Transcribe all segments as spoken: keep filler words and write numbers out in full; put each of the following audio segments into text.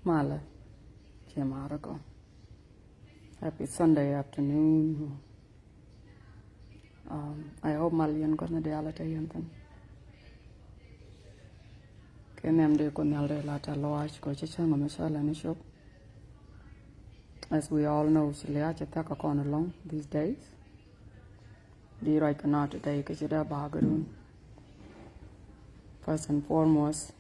Malɛ. Ciɛ marä kɔ. Happy Sunday afternoon. Um, I hope mal yɛn kɔn ni diaal a te yɛn thin. Kɛ nɛm di Kuoth Nhial di la tɛ lɔac kɔ ci cäŋ mi cɔl ɛn cop. As we all know, ci liac ci thak kɔn along these days. Di ruac kɛ nɔ today kɛ ci dee back run. First and foremost,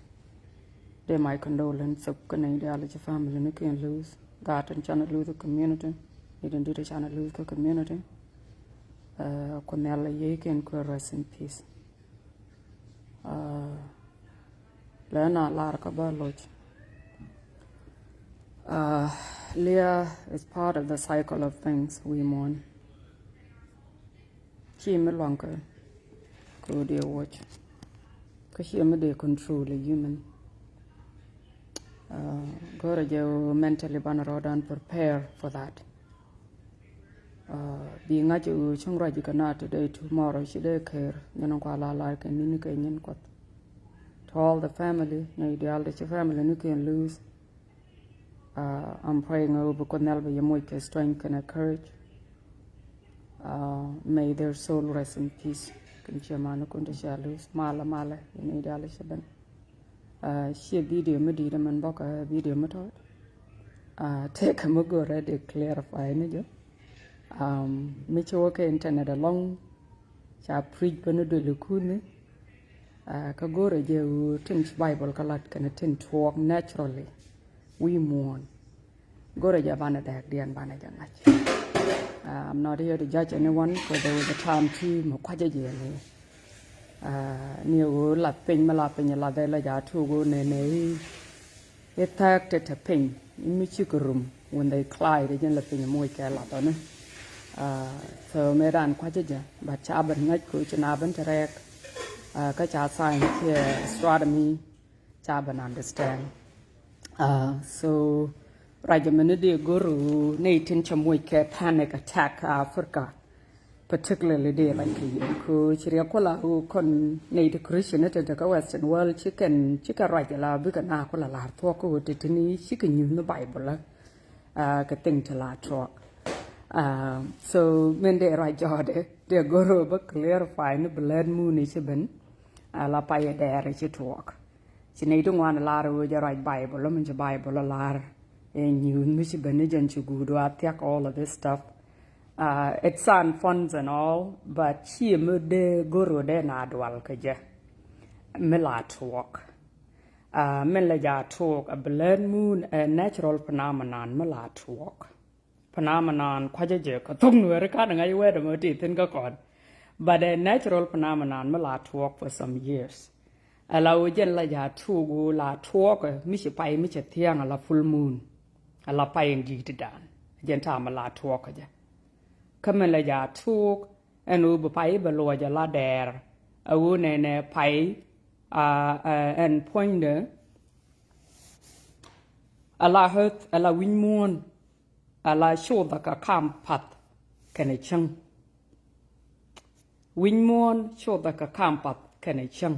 dee my condolence thok kä nɛy diaal ci family ni kɛn lose. Gaat tin canɛ lose kä community, nɛy tin dit canɛ lose kä community. Uh, Kuoth Nhial a yiëë kɛn kɛ rest in peace. Uh, lɛ na lar kä bä loc. Uh, Leah is part of the cycle of things we mourn. Ci mi luaŋ kä kɛ wä dee watch. Kä ci mi dee control a human. Uh, go̱rɛ jɛ wä mentally banɛ rɔɔdan prepare for that. Uh, bi ŋa̱c ɛ ɣöö cäŋ ruac kɛ na today, tomorrow ci dee ker. Nyɛn kua la lar kɛ ni̱n kɛ nyin Kuɔth. To all the family, nɛy diaal ti ci family ni kɛn lose. Uh, I'm praying ɛ ɣöö bi Kuoth Nhial bi yɛ moc kɛ strength kɛnɛ courage. Uh, may their soul rest in peace. Kɛn ciɛ mani kun ti cia lose. Malɛ, malɛ, yɛ nɛy diaal ti ci ben. Uh, ciɛ video mi di̱i̱t min bɔk, uh, video mi tɔt. Uh, tëëkɛ mi go̱rɛ di clarify ni jɛ. Um, mi ci wä kɛ internet along, ca preach bä ni duël ikuni. Uh, kä go̱rɛ jɛ ɣöö tin ci Bible kä lat kɛnɛ tin tuɔɔk naturally. Wi̱i̱ muɔ̱ɔ̱n. Go̱rɛ jɛ banɛ dɛɛkdiɛn banɛ jɛ ŋa̱c. Uh, I'm not here to judge anyone, 'cause there was a time too mi kuacä jɛ ni. Uh, ni ɣöö lath piny mi la piny lath ɛ la ja tuuk ɣöö nɛnɛ i̱, i̱ thääk te te piny i̱ mi cikɛ rum when they cry, te jɛn la piny moc kɛ lath ɔni. Uh, so mëë dan kuacä jɛ, but ca ben ŋäc kɛ ɣöö ci na ben te rɛɛk. Uh, kä ca science kiɛ astronomy ca ben understand. Uh, so ruac mɛn ni dee go̱r ɣöö nɛy tin cɛ moc kɛ panic attack Africa, particularly dee ruac kɛ yɛn kɛ ɣöö ci riɛk kula ɣöö kɔn nɛy ti Christian ni te te kä Western world ci kɛn, ci kɛn ruac la bikɛ na kula lar thuɔ̱k kä ɣöö te tini cikɛ nyuth ni Bible la, uh, kɛ thing ti la tuɔɔk. Uh, so min dee ruac jɔɔdɛ dee go̱r ɣöö bä clarify ni blood moon ni ci ben, uh, la pay ɛ dɛɛr ci tuɔɔk. Ci nɛy ti ŋuan lar ɣöö jɛ ruac Bible, min ci Bible lar ɛ nyuth mi ci ben ni jɛn ci guut wa thiak, all of this stuff. Uh, it sound fun and all, but ci mi dee go̱r ɣöö dee na dual kɛ jɛ mi la tuɔɔk. Uh, min la ja tuɔɔk a blood moon, a natural phenomenon mi la tuɔɔk. Phenomenon kuacä jɛ kä thok Nuɛri, kan ŋa̱c wɛɛt ɛmɔ ti thi̱n kä kɔn. But a natural phenomenon mi la tuɔɔk for some years. Ala ɣöö jɛn la ja tuɔɔk ɣöö la tuɔɔk mi ci pay mi cɛ thia̱a̱ŋ ala full moon. Ala pay in di̱i̱t dan. Jɛn ta̱a̱ mi la tuɔɔk jɛ. Kä min la ja tuɔɔk ɛn ɣöö bi pay bɛ luɔc ala dɛɛr. A ɣöö nɛnɛ pay, uh, uh, ɛn puɔ̱nydɛ ala earth, ala wi̱ny muɔ̱ɔ̱n. Ala codhɛ kɛ kam path kɛnɛ cäŋ. Wi̱ny muɔ̱ɔ̱n codhɛ kɛ kam path kɛnɛ cäŋ.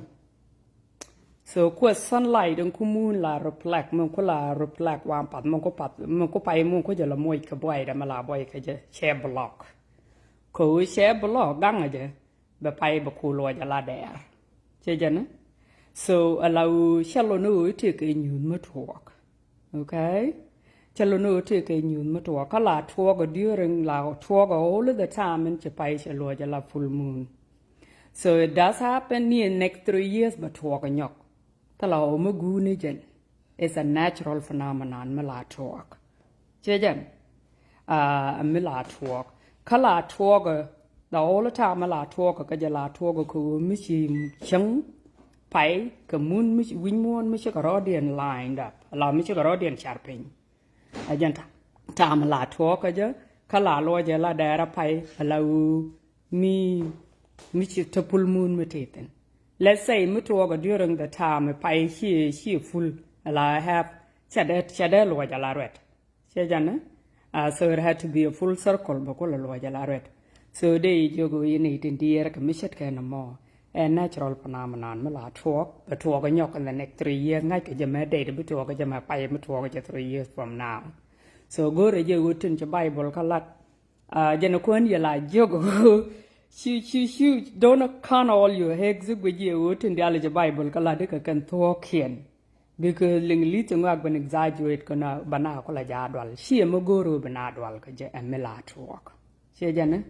So kuɛ sunlight in ku moon la reflect, min ku la reflect wan path, min ku path, min ku pay, min ku jɛ la moc kɛ buaydɛ mi la buay kɛ jɛ cɛ block. Kɛ ɣöö cɛ block gaŋɛ jɛ, bɛ pay bɛ ku luɔc ala dɛɛr. Cɛ jɛn? So ala ɣöö cɛ lɔ ni ɣöö itek kɛ nyuth mi tuɔɔk. Okay? Cɛ lɔ ni ɣöö itek kɛ nyuth mi tuɔɔk. Kä la tuɔɔk during, la tuɔɔk all the time in ci pay cɛ luɔc ala full moon. So it does happen near next three years bɛ tuɔɔk nyɔk. Thilɛ ɣɔw mi guuni jɛn. It's a natural phenomenon mi la tuɔɔk. Cɛ jɛn? Uh, mi la tuɔɔk. Kä la tuɔɔk, the whole time mi la tuɔɔk, kä jɛ la tuɔɔk kɛ ɣöö mi ci cäŋ pay kɛ mun mi ci, wi̱ny muɔ̱ɔ̱n mi cikɛ rɔɔdiɛn lined up. La mi cikɛ rɔɔdiɛn car piny. A jɛn ta̱a̱, ta̱a̱ mi la tuɔɔk kä jɛ, kä la luɔcɛ la dɛɛrɛ pay, ala ɣöö mi, mi ci te full moon mi te thi̱n. Let's say mi tuɔɔk during the time pay ci, ci full, ala half, cɛ dee, cɛ dee luɔc ala ruɛt. Cɛ jɛn? Uh, so it had to be a full circle bɛ kulɛ luɔc ala ruɛt. So dee jiök ɣöö yɛn i̱ tin diɛɛr kɛ mi ce̱tkɛ nɔmɔ. Ɛ natural phenomenon mi la tuɔɔk, bɛ tuɔɔk ɛ nyɔk in the next three years, ŋa̱ckɛ jɛ mɛ date bi tuɔɔk ɛ jɛ mɛ pay mi tuɔɔk ɛ jɛ three years from now. So go̱rɛ jɛ ɣöö tin ci Bible kä lat. Jɛn ɛ kuän yɛ la jiök ɣöö ci ci ci, don't count all your eggs, guic yɛ ɣöö tin diaal ci Bible kä lat kɛ kɛn thuɔɔkiɛn. Because liŋ li̱th ti ŋɔak ben exaggerate kɛ na ba na kulɛ ja dual, ci ɛ mi go̱o̱r ɣöö bi na dual kɛ jɛ ɛ mi la tuɔɔk. Ciɛ jɛn ɛ?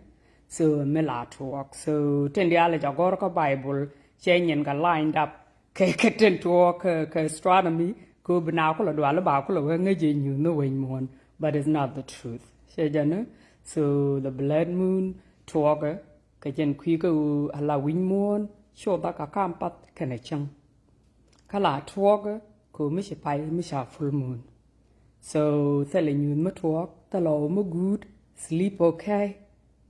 So mi la tuɔɔk. So tin diaal ca gɔ̱r kä Bible, cɛ nyin kɛ lined up kɛ kɛ tin tuɔɔk kɛ kɛ astronomy, kɛ bi na kulɛ dual ba kulɛ wee ŋäc jɛ nyuuth ni wec muɔ̱ɔ̱n. But it's not the truth. Ciɛ jɛn ɛ? So the blood moon tuɔɔk ɛ kɛ jɛn kui̱ kɛ ɣöö a la wi̱c muɔ̱ɔ̱n codha kɛ kam path kɛnɛ cäŋ. Kä la tuɔɔk ɛ kɛ ɣöö mi ci pay mi ca full moon. So thilɛ nyuuth mi tuɔɔk, thilɛ ɣɔw mi guut, sleep okay,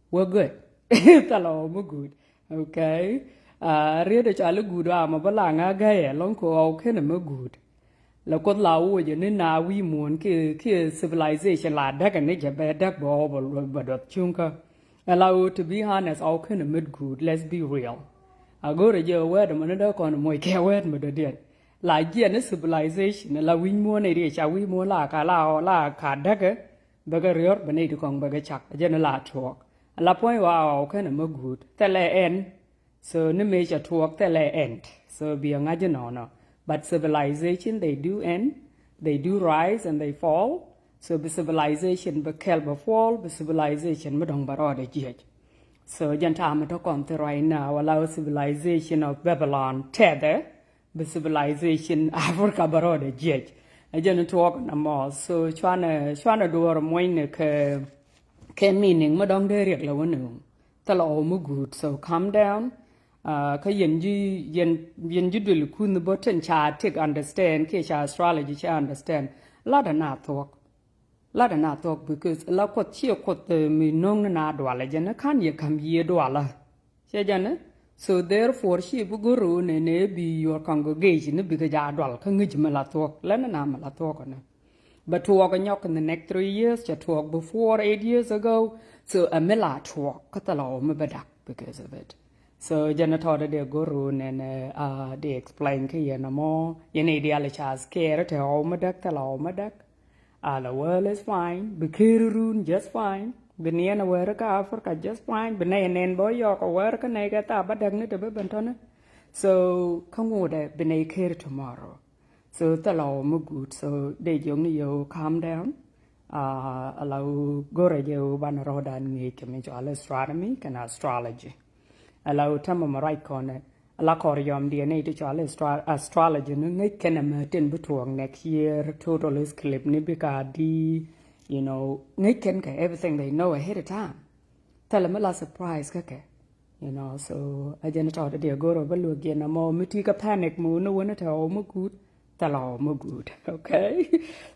we're good. Thilɛ ɣɔw mi guut. Okay. Riet ɛ cɔal i̱ guut amɔ bä la ŋa̱ gäyɛ lɔ̱ŋ kɛ ɣɔw kenɛ mi guut. La Kuoth la wocɛ ni na wi̱i̱ muɔ̱ɔ̱n kiɛ kiɛ civilization la däkɛ ni jɛ bɛ däk bɛ ɣɔw bɛ duɔth cuŋkä. Ɛ la ɣöö, to be honest, ɣɔw kenɛ mi guut, let's be real. A go̱rɛ jɛ wɛɛt ɛmɔ ni dee kɔn moc kɛ wɛɛt mi dɔ̱diɛn. La jiɛn ni civilization la wi̱i̱ muɔ̱ɔ̱n ni riɛ ca wi̱i̱ muɔ̱ɔ̱n la ka la ɣɔw la ka däkɛ. Bɛ kɛ riɔ̱r bɛ nɛy ti kɔŋ bɛ kɛ cak jɛn la tuɔɔk. Ala puɔ̱ny ɣɔaa ɣɔw kenɛ mi guut thilɛ ɛn. So ni mëë ca tuɔɔk thilɛ ɛn. So bi a ŋa̱c inɔnɔ. But civilization, they do end, they do rise and they fall. So bi civilization bɛ kɛl bɛ fall, bi civilization mi dɔ̱ŋ bɛ rɔɔdɛ jiɛc. So jɛn ta̱a̱ mi tɔ̱ kɔn thi right now, ala civilization of Babylon tɛthɛ. Bi civilization Africa bɛ rɔɔdɛ jiɛc. Ɛ jɛn tuɔɔk nɔmɔ. So cuanɛ cuanɛ duɔɔr muɔ̱nyni kɛ kɛ meaning mi dɔ̱ŋ dee riɛk lɛ wä ni ɣöö thilɛ ɣɔw mi guut. So calm down. Kä yɛn ji̱ yɛn yɛn ji̱ duël kunh bä tin ca take understand kiɛ ca astrology ca understand. Latdɛ na thuɔ̱k. Latdɛ na thuɔ̱k because la Kuɔth ciɛ Kuɔth mi no̱o̱ŋ ni na dualɛ jɛn ni ka̱n yɛ ka̱m yiëë dualä. Ciɛ jɛn ɛ? So therefore ci bi go̱r ɣöö nɛnɛ bi your congregation ni bikɛ ja dual kä ŋäc mi la thuɔ̱k lɛn ni na mi la thuɔ̱k ɛ ni. Bɛ tuɔɔk ɛ nyɔk in the next three years, cɛ tuɔɔk before eight years ago. So ɛ mi la tuɔɔk kä thilɛ ɣɔw mi bɛ dak because of it. So jɛn ɛ tɔɔdɛ dee go̱r ɣöö nɛnɛ dee explain kä yɛn ɛmɔ yɛn i̱ diaal ca scare te ɣɔw mi dak thilɛ ɣɔw mi dak. Ala world is fine. Bi keri run just fine. Bi niɛn a wɛri kä Africa just fine. Bi nɛy nɛn bä yɔk a wɛri kä nɛy kɛ tha bä däk ni te bä ben tɔni. So kä ŋuudɛ bi nɛy keri tomorrow. So thilɛ ɣɔw mi guut. So dee jiök ni yɛ ɣöö calm down. Ala ɣöö go̱rɛ jɛ ɣöö banɛ rɔ̱dan ŋi̱i̱c kɛ mi cɔal astronomy kɛn astrology. Ala ɣöö tämɛ mɛ ruac kɔnɛ ala kɔr yɔm diɛ ni ti cɔal astrology ni ŋäc kɛn ɛmɛ tin bi tuɔɔk next year, total eclipse ni bi ka di, you know, ŋäc kɛn kɛ everything they know ahead of time. Thilɛ mi la surprise kä kɛ. You know, so a jɛn tɔt diɛ go̱r ɔ bä luäk yɛn ɛmɔ mi ti kä panic mi wun ni wun ni tɛ ɔ mi guut. Thilɛ ɔ mi guut, okay?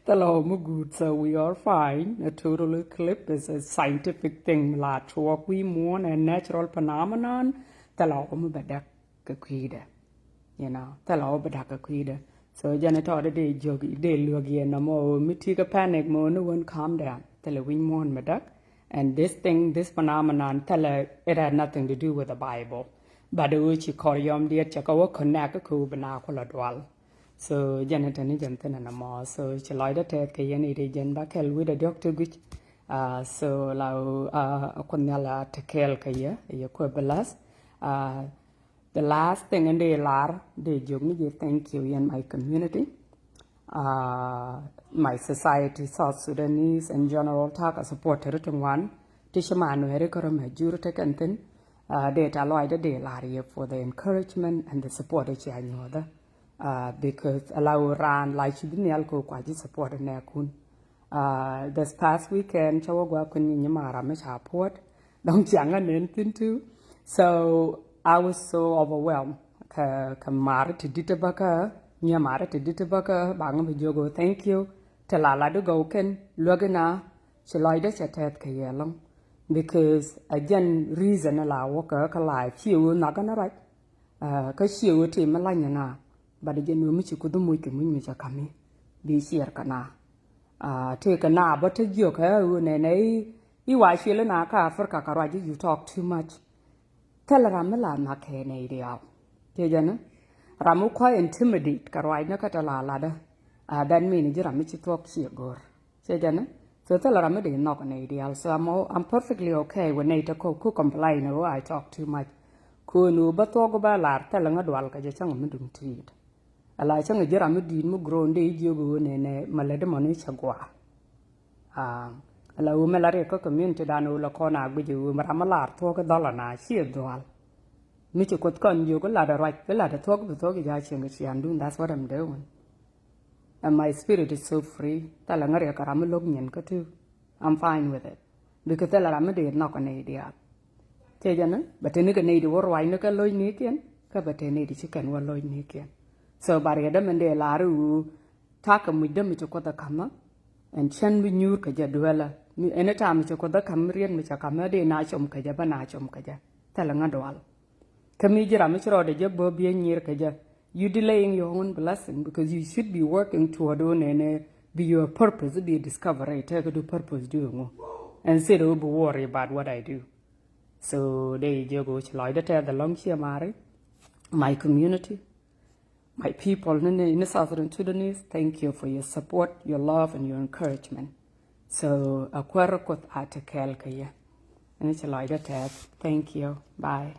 Thilɛ ɔ mi guut, so we are fine. A total eclipse is a scientific thing. La tuɔɔk wi̱i̱ muɔ̱ɔ̱n, a natural phenomenon. Thilɛ ɔ mi bɛ däk kɛ kui̱dɛ. You know, thilɛ ɔ bi däk kɛ kui̱dɛ. So jɛn tɔt dee jiök dee luäk yɛn nɔmɔ mi ti kɛ panic mi wun ni wun calm down. Thilɛ wi̱i̱ muɔ̱ɔ̱n mi däk. And this thing, this phenomenon, thilɛ, it had nothing to do with the Bible. But ɛ ɣöö ci kɔr yɔm diet cɛ kɛ wä connect kɛ ɣöö bi na kulɛ dual. So jɛn tɛni jɛn thin ɛn ɛmɔ. So ci lɔcdä tɛth kɛ yɛn i̱ ri jɛn ba kɛl wi̱cdɛ diɔ̱k ti gui̱c. So la ɣöö a Kuoth Nhial a te kɛɛl kɛ yɛ, yɛ kuɛ bi lath. The last thing in dee lar dee jiök ni ji̱ thank you yɛn my community. My society, South Sudanese in general, ta̱a̱ kɛ supporter ti ŋuan ti ci ma Nuɛri kärä mɛ jur tekɛn thin. Dee ta lɔcdä dee lar yɛ for the encouragement and the support ci a nyuɔ̱thä. Because ala ɣöö raan la ci bi nhial kɛ kua ji̱ support nɛɛkun. This past weekend cä wä gua̱a̱ kun nyi nyi mara mi ca puɔt. Dɔ̱ŋ ciaŋ a nen thin tu. So I was so overwhelmed. Kɛ kɛ mar ti dit bä kä nyɛ mar ti dit bä kä baŋ bi jiök ɣöö thank you. Ti la la di gɔw kɛn luäk ina ci lɔcdä cɛ tɛth kɛ yɛ lɔŋ. Because a jɛn reason la wä kä kä life ci ɣöö nhakɛ ni rac. Kä ciɛ ɣöö ti mi lany na, but jɛ ni ɣöö mi ci Kuoth moc kɛ muc mi cɛ kami bi ciɛɛr kɛ na. Ti kɛ na bä te jiök kɛ ɣöö nɛnɛ i̱ wa cuɛl na kä Africa kɛ ruac i̱ you talk too much. Thilɛ ram mi la nhɔk kɛ nɛy diaal. Ciɛ jɛn ɛ? Ram mi kua̱ intimidate kɛ ruacni kä tɛ la latdä. That mean ji̱ ram mi ci thuɔ̱k ciɛ go̱r. Ciɛ jɛn ɛ? So thilɛ ram mi dee nhɔk nɛy diaal. So I'm, I'm perfectly okay with nɛy tɛ kɔ ku complain ɣöö I talk too much. Kɔn ɣöö bä thuɔ̱k bä lar thilɛ ŋä dual kɛ jɛ cäŋ mi duŋ ti̱i̱t. Ala cäŋ ji̱ ram mi di̱i̱t mi grown dee jiök ɣöö nɛnɛ mɛ lät mɔni cɛ gɔaa. Ala ɣöö mɛ la riɛk kä community dan ɣöö la kɔn a guic ɣöö mɛ ram mi lar thuɔ̱k dhɔl ana ciɛ dhual. Mi ci Kuoth kɔn jiök lat a ruac bi lat a thuɔ̱k bi thuɔ̱k ja̱ cieŋ kɛ ciandun, that's what I'm doing. And my spirit is so free. Thilɛ ŋä riɛk kɛ ram mi lo̱k nyin kä too. I'm fine with it. Bikɛ thilɛ ram mi dee nhɔk kɛ nɛy diaal. Ciɛ jɛn ɛ? Bɛ te ni kɛ nɛy di wä ruacni kä lo̱cnikiɛn kä bɛ te nɛy di ci kɛn wä lo̱cnikiɛn. So ba riɛtdä min dee lar i̱ ɣöö ta̱a̱ kɛ mucdä mi ci Kuoth ɛ ka̱mä. Ɛn cän bi nyuur kɛ jɛ dueelä mi ɛn ta̱a̱ mi ci Kuoth ɛ ka̱m riet mi cɛ ka̱mä dee na com kɛ jɛ bä na com kɛ jɛ. Thilɛ ŋä dual. Kä mi ji̱ ram mi ci rɔɔdɛ jɛ bä biɛ nyir kɛ jɛ. You delaying your own blessing because you should be working toward own and bi your purpose bi discover rɛ tɛk du purpose du ŋu. And say don't be worry about what I do. So dee jiök ɣöö ci lɔcdä tɛth ɛlɔ̱ŋ ciɛ mari. My community, my people ni ni Southern Sudanese, thank you for your support, your love and your encouragement. So a kuäär Kuoth a te kɛɛl kɛ yɛ. Ni ci lɔcdä tɛth. Thank you. Bye.